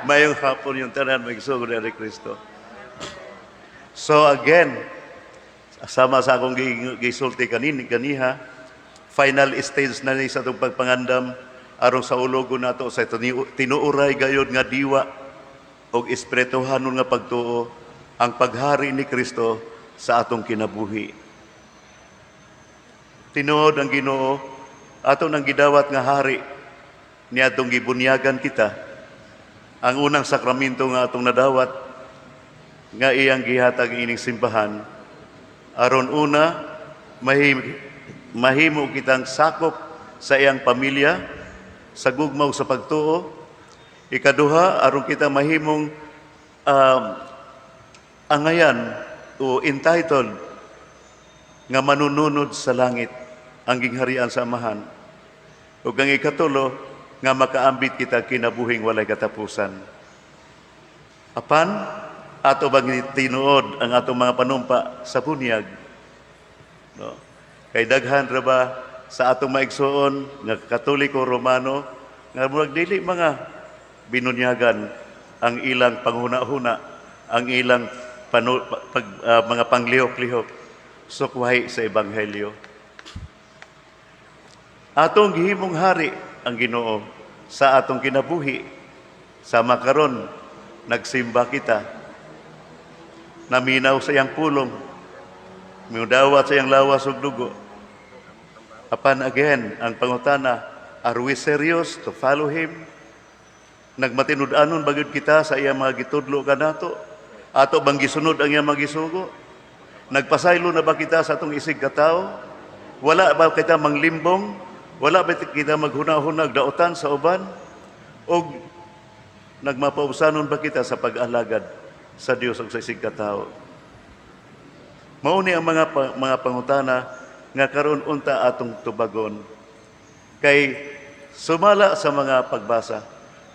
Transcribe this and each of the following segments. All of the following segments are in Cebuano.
Maayong hapon inyong tanan, mga igsoon ni Kristo. So again, sama sa akong gisulti ganiha, final stage na ni sa atong pagpangandam aron saulogon nato sa tinuoray gayod nga diwa og espirituhanon nga pagtuo ang paghari ni Kristo sa atong kinabuhi. Tinuod ang Ginoo ato nang gidawat nga hari niadtong gibunyagan kita. Ang unang sakramento nga atong nadawat nga iyang gihatag ining simbahan aron una mahimo kitang sakop sa iyang pamilya sa gugma ug sa pagtuo. Ikaduha, aron kita mahimong angayan o entitled nga manununod sa langit, ang gingharian sa Amahan, ug ang ikatulo, nga makaambit kita kinabuhing walay katapusan. Apan ato bang tinuod ang atong mga panumpa sa bunyag, no? Kay daghan ra ba sa atong maigsuon nga Katoliko Romano nga murag dili mga binunyagan ang ilang panghuna-huna, ang ilang mga panglihok-lihok sukwahi sa ebanghelyo. Atong gihimong hari ang Ginoo sa atong kinabuhi. Sama karon nagsimba kita, naminaw sa iyang pulong, miudawat sa iyang lawas ug dugo. Apan again, ang pangutana, are we serious to follow Him? Nagmatinud-anon ba gyud kita sa iyang mga gitudlo kanato? Ato bang gisunod ang iyang mga gisugo? Nagpasaylo na ba kita sa atong isig katawo? Wala ba kita manglimbong? Wala ba kita maghuna-hunag daotan sa uban? Og nagmapausanon ba kita sa pag-alagad sa Dios ug sa isig katawo? Mao ni ang mga pangutana nga karon unta atong tubagon. Kay sumala sa mga pagbasa,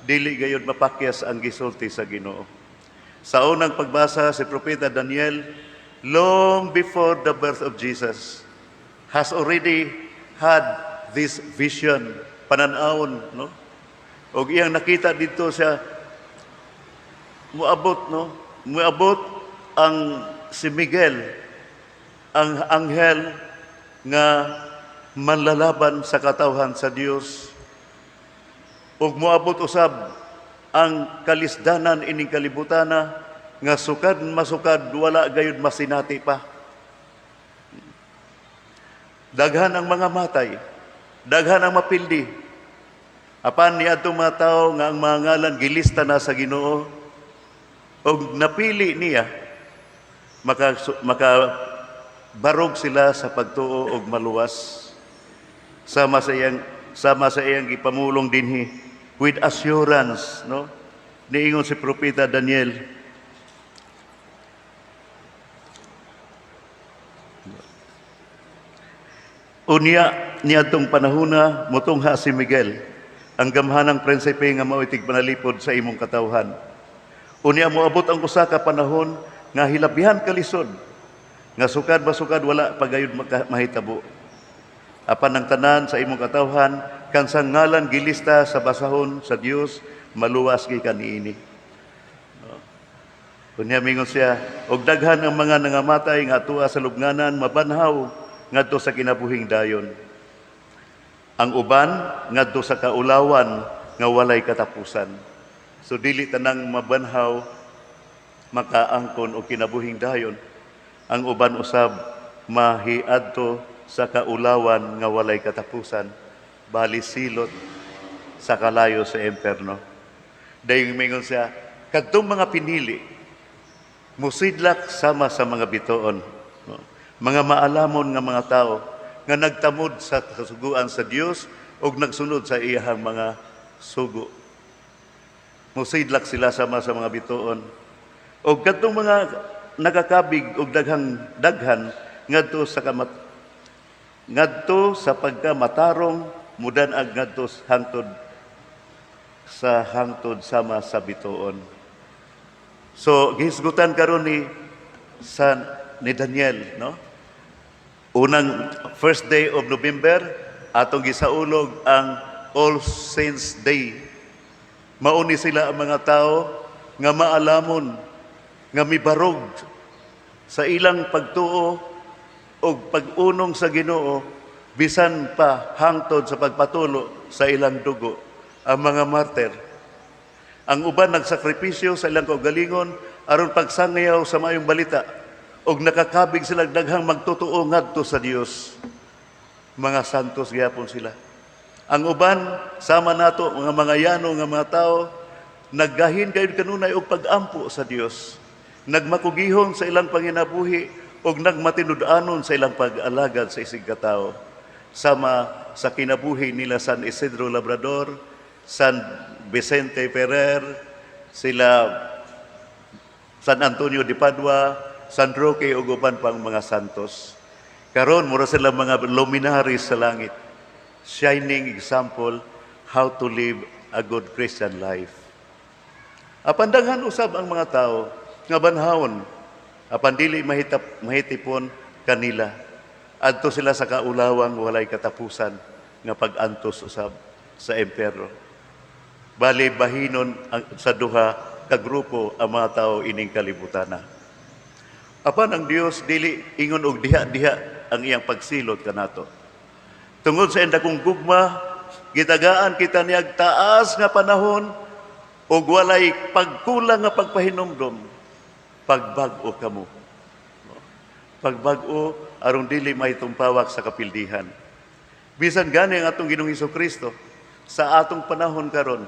dili gayud mapakyas ang gisulti sa Ginoo. Sa unang pagbasa, si Propeta Daniel, long before the birth of Jesus, has already had this vision, pananawon, no? Og iyang nakita dito siya muabot, no? Muabot ang si Miguel, ang anghel nga manlalaban sa katawhan sa Dios. Ug moabot usab ang kalisdanan ining kalibutana nga sukad masukad wala gayud masinati pa. Daghan ang mga matay, daghan ang mapildi. Apan niadtong mga tao nga ang mga ngalan gilista na sa Ginoo og napili niya, maka barog sila sa pagtuo og maluwas. Sama sa iyang gipamulong dinhi with assurance, no? Niingon si Propeta Daniel, "Unya niadtong panahona motungha si Miguel, ang gamhanang prinsipe nga mao'y tigpanalipod sa imong katawhan. Unya moabot ang usa ka panahon nga hilabihan kalisod, nga sukad masukad wala pa gayud mahitabo. Apan ang tanan sa imong katawhan kansang ngalan gilista sa basahon sa Dios maluwas gikan niini." Unya mingon siya, "Og daghan ang mga nangamatay nga atua sa lubnganan mabanhaw ngadto sa kinabuhing dayon. Ang uban ngadto sa kaulawan nga walay katapusan." So dili tanang mabanhaw makaangkon og kinabuhing dayon. Ang uban usab mahiadto sa kaulawan nga walay katapusan, bali silot sa kalayo sa imperno. Dayon mingon siya, kadtong mga pinili musidlak sama sa mga bituon, no? Mga maalamon nga mga tao nga nagtamod sa kasuguan sa Dios ug nagsunod sa iyahang mga sugo. Musidlak sila sama sa mga bituon. Og kadtong mga nagakabig og daghang daghan ngadto sa pagkamatarong mudan-ag ngadto hangtod sa hangtod sama sa bituon. So gihisgutan karon ni Daniel, no? Unang first day of November atong gisaulog ang All Saints Day. Mao ni sila ang mga tao nga maalamon, nga mibarog sa ilang pagtuo o pag-unong sa Ginoo bisan pa hangtod sa pagpatulo sa ilang dugo, ang mga martir. Ang uban nagsakripisyo sa ilang kaugalingon aron pagsangayaw sa maayong balita ug nakakabig sila daghang magtotoo ngadto sa Dios. Mga santos gyapon sila. Ang uban sama nato mga mangayano nga mga tao, naggahin kayo kanunay og pag-ampo sa Dios. Nagmakugihon sa ilang panginabuhi ug nagmatinud-anon sa ilang pag-alagad sa isig katao. Sama sa kinabuhi nila San Isidro Labrador, San Vicente Ferrer, sila San Antonio de Padua, San Roque ug uban pang mga santos. Karon mura sila mga luminaries sa langit. Shining example how to live a good Christian life. Apan daghan usab ang mga tao nga banhawon apan dili mahitipon kanila. Adto sila sa kaulawang walay katapusan nga pag-antos usab sa impyerno. Bali bahinon ang, sa duha ka grupo ang mga tao ining kalibutana. Apan ang Dios dili ingon og diha-diha ang iyang pagsilot kanato. Tungod sa iyang dakong gugma, gitagaan kita niyag taas nga panahon ug walay pagkulang nga pagpahinumdom, pagbag-o kamo. Pagbag-o aron dili mahitumpawak sa kapildihan. Bisan gani ang atong Ginoong Kristo sa atong panahon karon,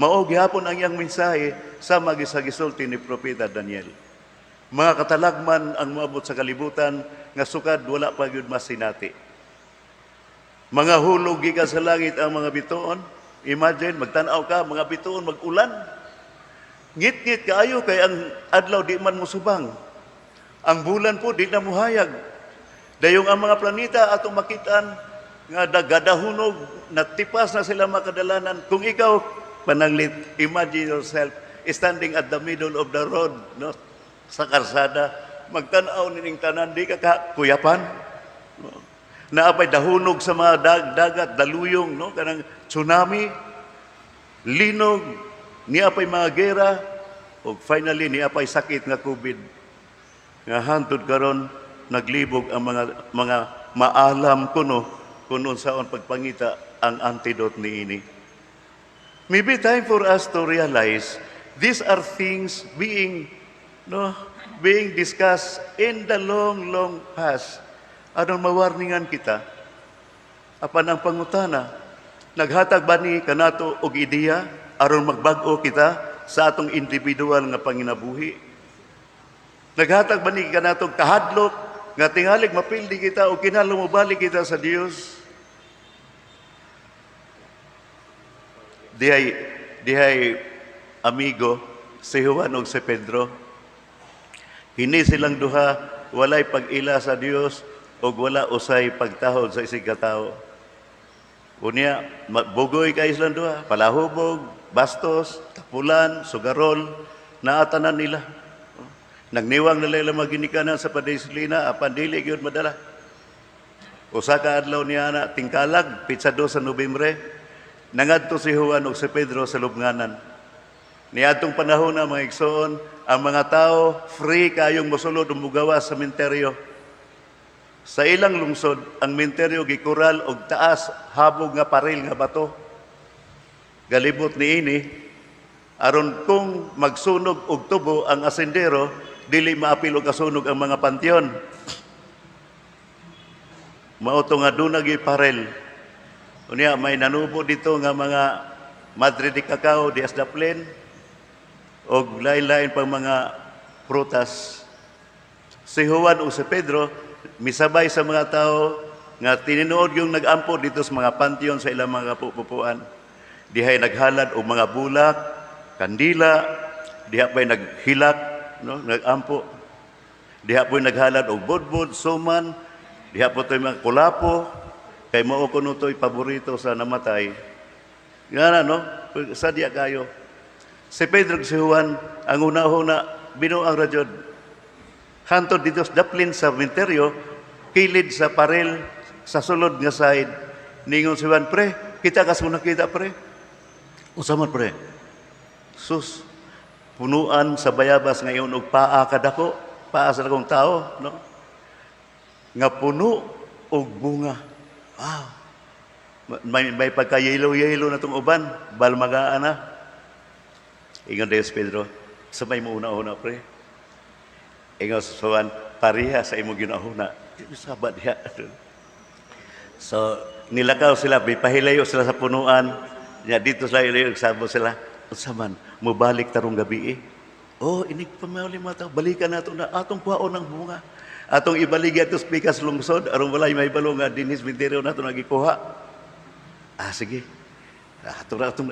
mao gihapon ang iyang mensahe sa sa gisulti ni Propeta Daniel. Mga katalagman ang moabot sa kalibutan nga sukad wala pa gyud masinati. Mga hulog gikan sa langit ang mga bituon. Imagine, magtanaw ka, mga bituon, mag-ulan. Ngit-ngit kaayo kay ang adlaw di man mosubang. Ang bulan po di na muhayag. Dayong ang mga planeta atong makitaan nga nagadahunog, natipas na sila makadalanan. Kung ikaw, pananglit, imagine yourself standing at the middle of the road, no? Sa karsada, magtanaw nining tanan, di ka ka kuyapan. No? Naa pay dahunog sa mga dagat, daluyong, no? Kanang tsunami, linog, naa pay mga gera, ug finally naa pay sakit nga COVID. Nga hantod karon naglibog ang mga maalam kuno kung unsaon pagpangita ang antidote niini. Maybe time for us to realize these are things being, no, being discussed in the long, long past. Aron mawarningan kita? Apan ang pangutana, naghatag ba ni kanato og ideya aron magbag-o kita sa atong individual nga panginabuhi? Naghatag ba ni kanato og kahadlok nga tingalig mapildi kita o kinahanglan mobalik kita sa Dios? Dihay amigo si Juan ug si Pedro. Hini silang duha walay pag-ila sa Dios ug wala usay pagtahod sa isig ka tawo. Unya, bugoy kay silang duha, palahubog, bastos, tapulan, sugarol, naatanan nila. Nagniwang nila ilang mga ginikanan sa padisiplina, apan dili gyud madala. Usa ka adlaw niya na tingkalag, petsa 2 sa Nobyembre, nangadto si Juan ug si Pedro sa lubnganan. Niadtong panahon na, mga igsoon, ang mga tao free kayong mosulod ug mogawas sa menteryo. Sa ilang lungsod, ang menteryo gikural og taas habog nga paril nga bato. Galibot niini aron kung magsunog og tubo ang asendero, dili maapil og kasunog ang mga panteon. Mao to nga duna gyud parel. Unya may nanubo dito nga mga Madre de Cacao, Dias da Plen, og lain-lain pang mga prutas. Si Juan o si Pedro misabay sa mga tao nga tinuod yung nag-ampo dito sa mga panteon sa ilang mga pupuan. Dihay naghalad og mga bulak, kandila, diha pa'y naghilak, no, nag-ampo. Diha po'y naghalad og budbud, suman, diha po to'y mga kulapo, kay mao kuno to'y paborito sa namatay. Nga na, no? Sadya kayo. Si Pedro ug si Juan, ang una-una, binuang ra jud. Hantod dito sa daplin sa menteryo, kilid sa parel, sa sulod nga side. Ningon si Juan, "Pre, kita kas mo nakita, pre." "Unsa man, pre?" Sus, punuan sa bayabas ngayon og paa kadako, paa sa dakong tao, no? Nga puno og bunga. Wow. May pagka-yellow-yellow na tong uban, balmagaan na. Ingon dayon si Pedro, "Sa may mo una-una, pre?" Ingon si Juan, "Pareha sa imong ginahuna." Saba diha. So, nilakaw sila, may pahilayo sila sa punuan. Nya dito sila ilayo, sabo sila. "Unsa man, mubalik tarong gabi eh. Oh, inig pamali mga tao, balikan nato na atong kuhaon ng bunga. Atong ibaligya ato sa pikas lungsod, aron walay may balo nga dinhi sementeryo nato nagikuha." "Ah, sige. Ah,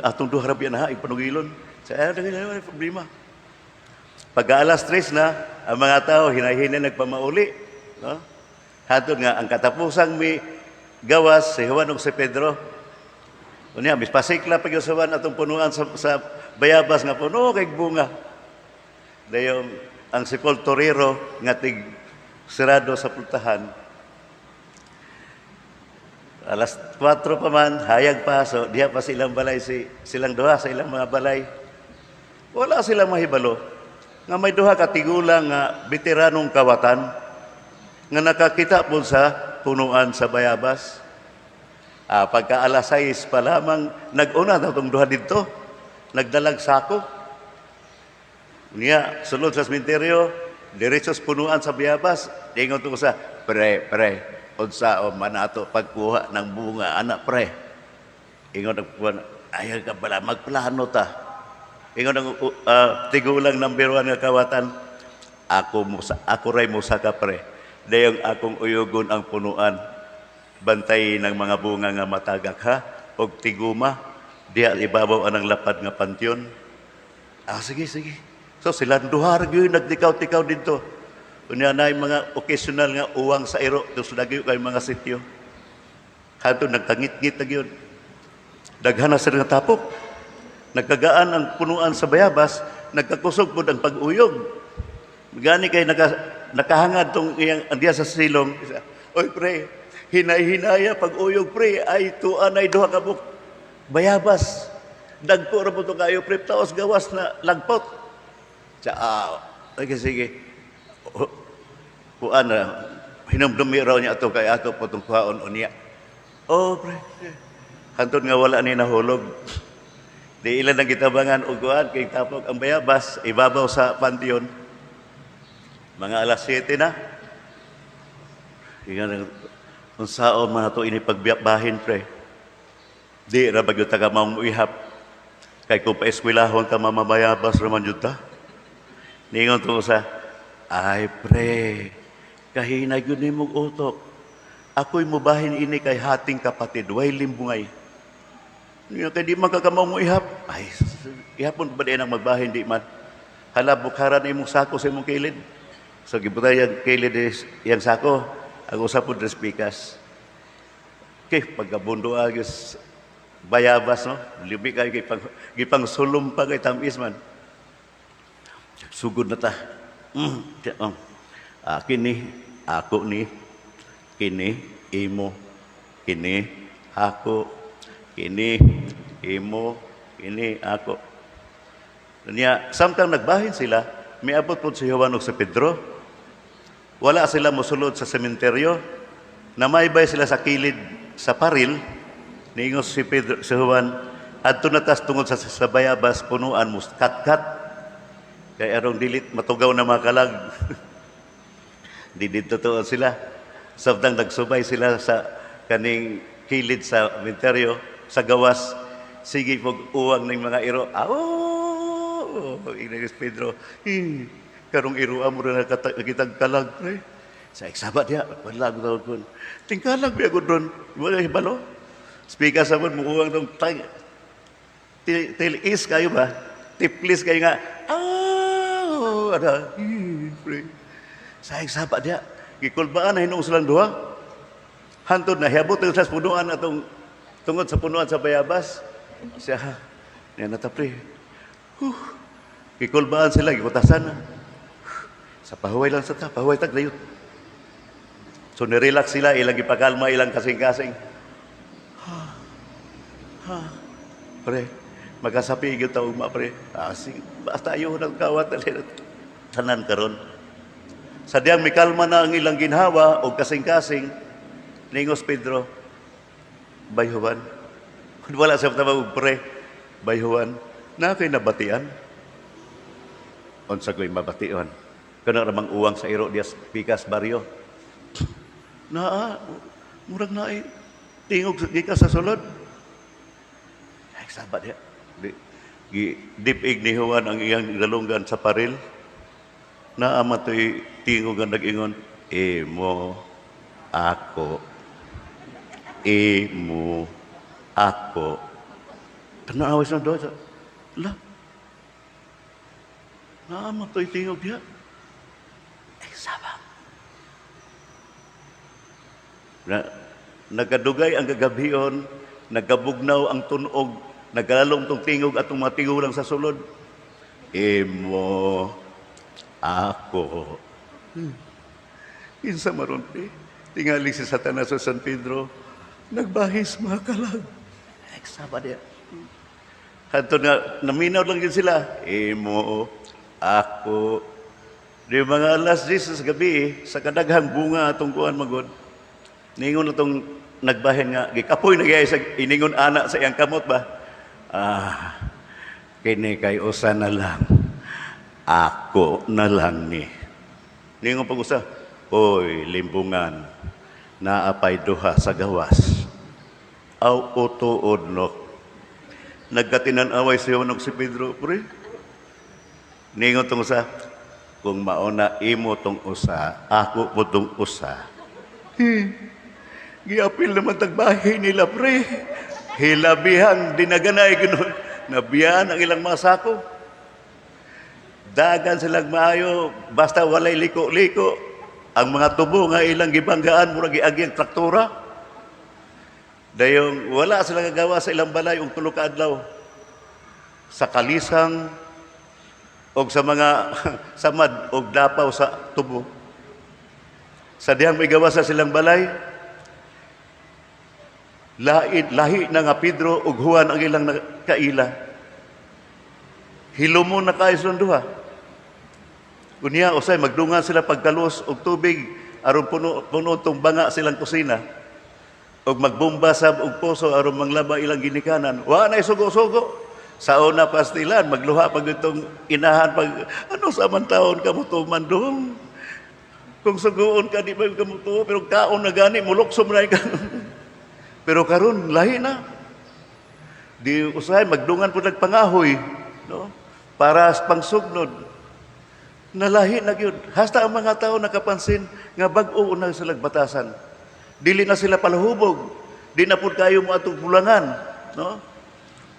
atong duha ra biya na ha, ipanugilon." Sa ay, dili problema. Pag alas 3 na, ang mga tao hinay-hinay nagpamauli. No? Hantod nga, ang katapusang mi gawas, si Juan ug si Pedro. Unya, mis pasikla pag sa Juan atong punuan sa bayabas nga puno kay bunga. Dayon ang sepulturero nga tig sirado sa pultahan. Alas 4 pa man, hayag pa, so diha pa silang balay, silang duha sa ilang mga balay. Wala silang mahibalo nga may duha ka tigulang nga veteranong kawatan nga nakakita po sa punuan sa bayabas. Ah, pagka alas 6 pa lamang, nag-una na itong duha dito. Nagdalag sako. Niya, sulod sa sementeryo, diretso sa punuan sa bayabas. Ingon to sa, "Pre, pre, unsa o man ato pagkuha ng bunga, anak, pre?" Ingon ang kuha, "Ayaw ka bala, magplano ta." Ingon ang tigulang number 1 nga kawatan, "Ako ray mo ka, pre. Dayong akong uyugon ang punuan. Bantay ng mga bunga nga matagak ha, og tiguma, diha ibabaw anang lapad nga pantheon." "Ah, sige, sige." So sila duha ra gyud nagtikaw-tikaw didto. Unya na yung mga occasional nga uwang sa iro, dos lagi kay mga sityo. Hantod nagkangit-ngit na gyud. Daghan na sila nga tapok. Nagkagaan ang punuan sa bayabas, nagkakusog pod ang pag-uyog. Gani kay nakahangad tong iyang diya sa silong. "Oy pre, hinay-hinaya pag-uyog, pre, ay tuan ay duha ka buok bayabas. Dagko ra po to kayo, pre, taos gawas na lagpot." Sa ah, okay, sige. Kuan na hinumdumi raw niya ato kay ato po tong kuhaon unya. "Oh, pre." Hantod nga wala ni nahulog. Di ilan ang gitabangan og kuan kay tapok ang bayabas ibabaw sa pantheon. Mga alas 7 na. Ingon, "Unsaon man ato ini pagbahin, pre? Di ra ba gyud ta ka maong ihap. Kay kung paeskwelahon ka, mamabayabas ra man jud ta." Ningon to sa, "Ay pre, kahina gyud nimong utok. Ako'y mubahin ini kay hating kapatid, way limbungay. Niya kay di man ka mo ihap. Ay, ihapon ba di nang magbahin, di man. Hala, bukharan imong sako sa imong kilid." So gibutay yang kilid is yang sako, ang usa po tres pikas. Okay, pagkabundo agis bayabas, no? Libi kayo gipang sulom pa kay tamis man. "Sugod na ta. Oh. Ah, kini ako ni, kini imo, kini ako, kini imo, kini ako." Niya, samtang nagbahin sila, miabot po si Juan ug si Pedro. Wala sila mosulod sa sementeryo. Namaybay sila sa kilid sa paril. Niingon si Pedro, si Juan, "Adto na tas tungod sa bayabas punuan mo kat-kat. Kay arong dilit matugaw na mga kalag." Di dito tuon sila. Samtang nagsubay sila sa kaning kilid sa sementeryo, sa gawas, sige pog uwang ng mga iro. "Aw!" Ingnan si Pedro, "Eh, karong iro mo rin nakitag kalag, pre." Sa eksaba diya, wala ko tawag kun. "Tingkalag biya ko doon. Wala hibalo. Speaker sa mo, mukuwang tong tag. Tilis kayo ba? Tiplis kayo nga. Ah, ada, eh, pre." Sa eksaba diya. Gikulbaan na hinuong silang duha. Hantod na hiabot sa punuan atong tungod sa punuan sa bayabas. Siya, niya na ta, pre. Huh. Gikulbaan sila, gikutasan na. Sa pahuway lang sa ta, pahuway tag dayot. So nirelax sila, ilang ipakalma, ilang kasing-kasing. "Ha, ha, pre, Makasapi gyud ta ugma, pre. Ah, sige, basta ayaw nang kawat tanan karon. Sa diyang mikalma na ang ilang ginhawa o kasing-kasing, ningos Pedro, "Bay Juan," wala sa tawag og pre, "Bay Juan, naa kay nabatian?" "Unsa ko'y mabation?" "Kana ramang uwang sa iro diya sa pikas baryo." "Naa, murag naay tingog gikan sa sulod." Ay, saba diya. Di, gi, dipig ni Juan ang iyang galunggan sa paril. Naa man to'y tingog nga nag-ingon, "Imo ako. Imo ako." Tanawa sa doon. La, naa man to'y tingog diya. Ay, saba. Na, nagkadugay ang kagabhion, nagkabugnaw ang tunog, nagkalalong tong tingog atong mga tigulang sa sulod. "Imo ako." Kinsa maron ti? Tingali si Satanas sa San Pedro, nagbahis mga kalag. Ay, saba diya. Hanto nga, naminaw lang din sila. "Imo ako." Di mga alas 10 sa gabi, sa kadaghang bunga atong kuan magod. Ningon na tong nagbahin nga, gikapoy na gaya sa iningon ana sa iyang kamot ba? "Ah, kini kay usa na lang. Ako na lang ni." Ningon pag usa, "Oy, limbungan, naapay duha sa gawas." Aw, utuod no. Nagkatinan-away si Juan ug si Pedro, pre. Ningon tong usa, "Kung mauna imo tong usa, ako po tong usa." Giapil naman tagbahi nila, pre. Hilabihan, dinaganay, gano'n. Nabiyaan ang ilang mga sako. Dagan silang maayo, basta walay liko-liko. Ang mga tubo nga ilang gibanggaan, murag giagi ang traktora. Dayong wala sila gagawa sa ilang balay og 3 ka adlaw. Sa kalisang og sa mga samad og dapaw sa tubo. Sa dihang may gawa sa silang balay, lahi, lahi na nga Pedro ug Juan ang ilang kaila. Hilumo na kayo silang duha. Unya usay magdungan sila pagkalos og tubig aron puno puno tong banga silang kusina. Og magbomba sab og poso aron manglaba ilang ginikanan. Wa na sugo-sugo. Sa una pastilan magluha pag itong inahan pag ano sa man taon ka mo tuman dong. Kung suguon ka, di ba ka mo tuo, pero kaon na gani muluksom na ka. Pero karon lahi na. Di usahay magdungan po nagpangahoy, no? Para sa pangsugnod. Nalahi na gyud. Hasta ang mga tao nakapansin nga bag-o na sila batasan. Dili na sila palahubog. Di na pud kayo mo atong pulangan, no?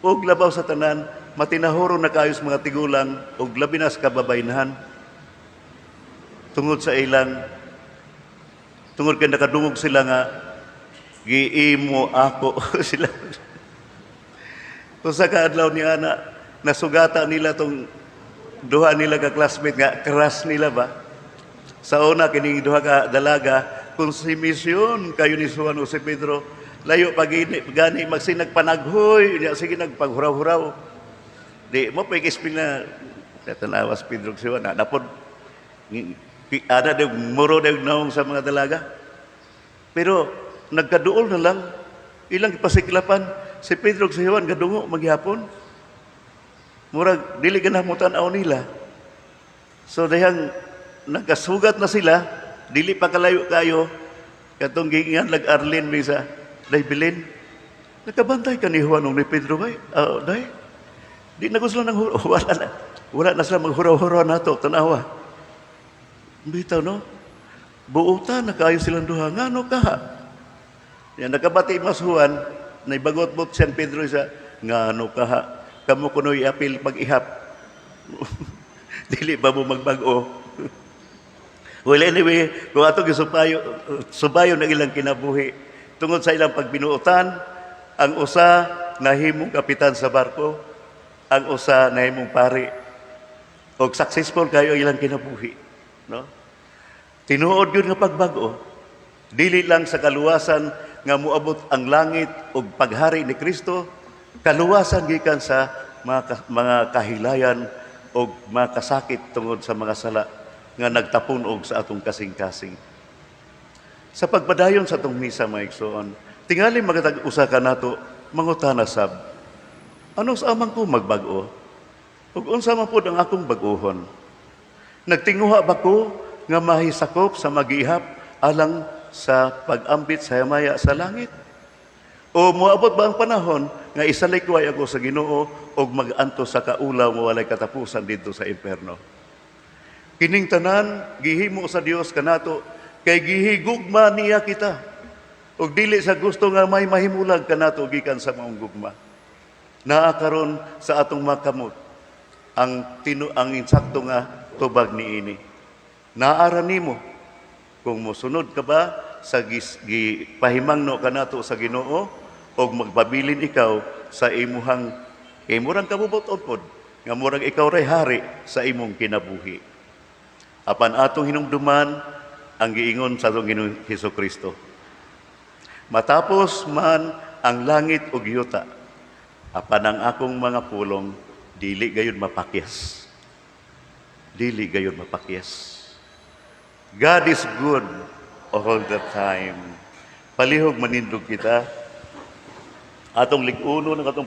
Ug labaw sa tanan, matinahuro na kayo sa mga tigulang ug labi na sa kababayenhan. Tungod sa ilang tungod kay nakadungog sila nga giimo ako sila. Usa ka adlaw ni ana, nasugata nila tong duha nila ka classmate nga crush nila ba. Sa una kining duha ka dalaga, kung si misyon kayo ni Juan o si Pedro, layo pag gani magsinag panaghoy, nya sige nagpaghuraw-huraw. Di mo pa ikispil na tanawas Pedro ug si Juan na napod ana daw muro daw naong sa mga dalaga. Pero nagkaduol na lang ilang ipasiklapan si Pedro ug si Juan gadungo maghapon. Murag dili ka na mo tan-aw nila. So dihang nagkasugat na sila, dili pa kalayo kayo katong giingan lag Arlene misa, "Day Bilin, nakabantay ka ni Juan ug ni Pedro bay?" "Day." Di na ko sila nang wala na. Wala na sila maghuraw-huraw nato, tanawa. Bitaw no? Buutan na kayo silang duha. Ngano kaha? Yan, nakabati mas Juan, naibagot-bot siyang Pedro sa, "Ngano kaha? Kamo kuno'y apil pag-ihap. Dili ba mo magbag-o?" Well, anyway, kung ato gisupayo, subayo ng ilang kinabuhi, tungod sa ilang pagbinuotan, ang usa nahimong kapitan sa barko, ang usa nahimong pari. Og successful kayo ilang kinabuhi, no? Tinuod yun nga pagbag-o. Dili lang sa kaluwasan nga moabot ang langit ug paghari ni Kristo, kaluwasan gikan sa mga kahilayan o mga kasakit tungod sa mga sala nga nagtapon-og sa atong kasing-kasing. Sa pagpadayon sa atong misa, mga igsoon, tingali magatag usa ka nato mangutana sab, "Ano sa amang ko magbag-o? Ug unsa man pud ang akong bag-ohon? Nagtinguha ba ko nga mahisakop sa magihap alang sa pag-ambit sa himaya sa langit? O moabot ba ang panahon nga isalikway ako sa Ginoo ug mag-antos sa kaulaw nga walay katapusan didto sa imperno?" Kining tanan gihimo sa Dios kanato kay gihigugma niya kita. Ug dili sa gusto nga may mahimulag kanato gikan sa maong gugma. Naa karon sa atong mga kamot ang insakto nga tubag niini. Naara nimo kung mosunod ka ba sa gipahimangno kanato sa Ginoo o magpabilin ikaw sa imuhang imurang kabubut-on pod nga murag ikaw ray hari sa imong kinabuhi. Apan atong hinumduman ang giingon sa atong Ginoong Hesus Kristo: "Matapos man ang langit ug yuta, apan ang akong mga pulong dili gayud mapakyas." Dili gayud mapakyas. God is good all the time. Palihog manindog kita. Atong lig-uno ng atong